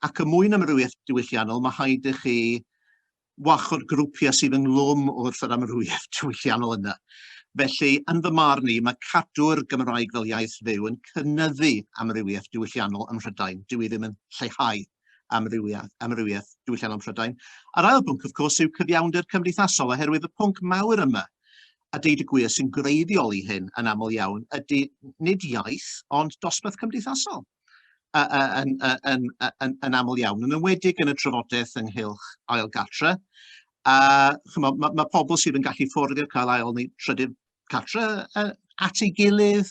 ac y mwyn amrywiaeth diwylliannol, mae rhaid i chi warchod grwpiau sydd ynghlwm wrth yr amrywiaeth diwylliannol yna. Felly, yn fy marn i, mae cadw'r Gymraeg fel iaith fyw yn cynyddu amrywiaeth diwylliannol ym Mhrydain. Dyw i ddim yn lleihau amrywiaeth, amrywiaeth diwylliannol ym Mhrydain. A'r ail bwnc, wrth gwrs, yw cyfiawnder cymdeithasol, oherwydd y pwnc mawr yma, a deud y gwir sy'n greiddiol i hyn yn aml iawn, ydy nid iaith, ond dosbarth cymdeithasol yn, yn, yn, yn, yn aml iawn, yn enwedig yn y trafodaeth ynghylch ail gartre. A chymod, mae, ma pobl sydd yn gallu fforddio cael ail neu trydydd cartre at ei gilydd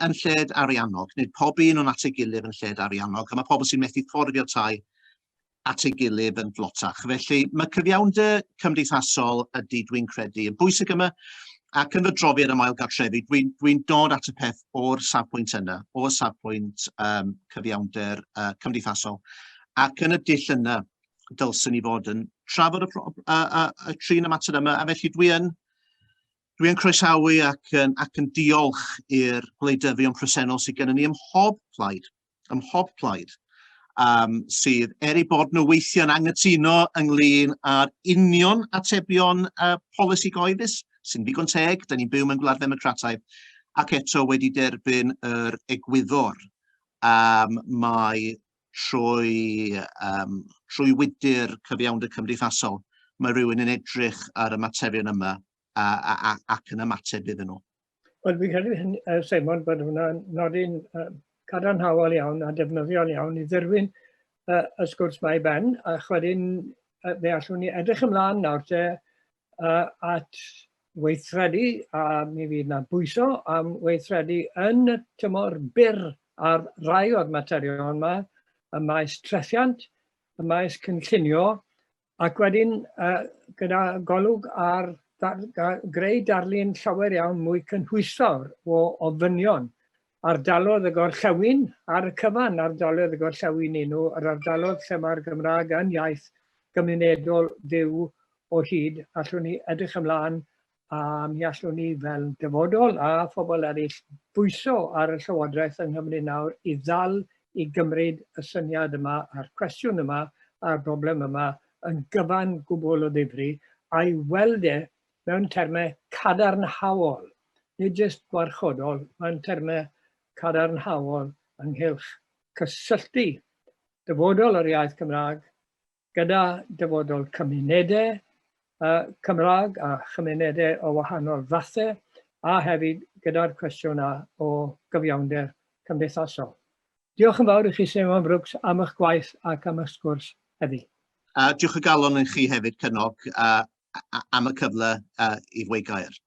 yn lled ariannog. Nid pob un o'n at ei gilydd yn lled ariannog, a mae pobl sy'n methu fforddio tai at ei gilydd yn dlotach. Felly mae cyfiawnder cymdeithasol ydy dwi'n credu yn bwysig yma, ac yn fy drofiad am ail gartrefi, dwi'n dwi dod at y peth o'r safbwynt yna, o'r safbwynt um, cyfiawnder uh, cymdeithasol. Ac yn y dull yna, dylswn ni fod yn trafod y, a, a, a trin y mater yma, a felly dwi yn, dwi yn croesawu ac yn, ac yn diolch i'r gwleidyddion presennol sydd gennym ni ym mhob plaid, ym mhob plaid, um, sydd, er eu bod nhw weithiau'n anghytuno ynglyn â'r union atebion uh, polisi gyhoeddus, sy'n ddigon teg, da ni'n byw mewn gwlad ddemocrataidd, ac eto wedi derbyn yr egwyddor um, mae trwy, um, trwy wydr cyfiawnder cymdeithasol, mae rhywun yn edrych ar y materion yma a, a, a, ac yn ymateb iddyn nhw. Wel, fi'n credu, hyn, Simon, bod hwnna'n nodi'n uh, cadarnhaol iawn a defnyddiol iawn i ddirwyn uh, y sgwrs mae ben, a chwedyn uh, fe allwn ni edrych ymlaen nawr te uh, at weithredu, a mi fydd na bwyso am weithredu yn y tymor byr ar rai o'r materion yma, y maes trethiant, y maes cynllunio, ac wedyn uh, gyda golwg ar dar, greu darlun llawer iawn mwy cynhwysfawr o ofynion ardalodd y gorllewin ar y cyfan, ardalodd y gorllewin i nhw, yr ardalodd lle mae'r Gymraeg yn iaith gymunedol fyw o hyd, allwn ni edrych ymlaen a mi allwn ni fel dyfodol a phobl eraill bwyso ar y Llywodraeth yng Nghymru nawr i ddal i gymryd y syniad yma a'r cwestiwn yma a'r broblem yma yn gyfan gwbl o ddifri a'i weld e mewn termau cadarnhaol, nid jyst gwarchodol, mewn termau cadarnhaol ynghylch cysylltu dyfodol yr iaith Cymraeg gyda dyfodol cymunedau uh, Cymraeg a chymunedau o wahanol fathau, a hefyd gyda'r cwestiwn o gyfiawnder cymdeithasol. Diolch yn fawr i chi Simon Brooks am eich gwaith ac am eich sgwrs heddi. Uh, diolch o galon i chi hefyd, Cynog, uh, am y cyfle uh, i ddweud gair.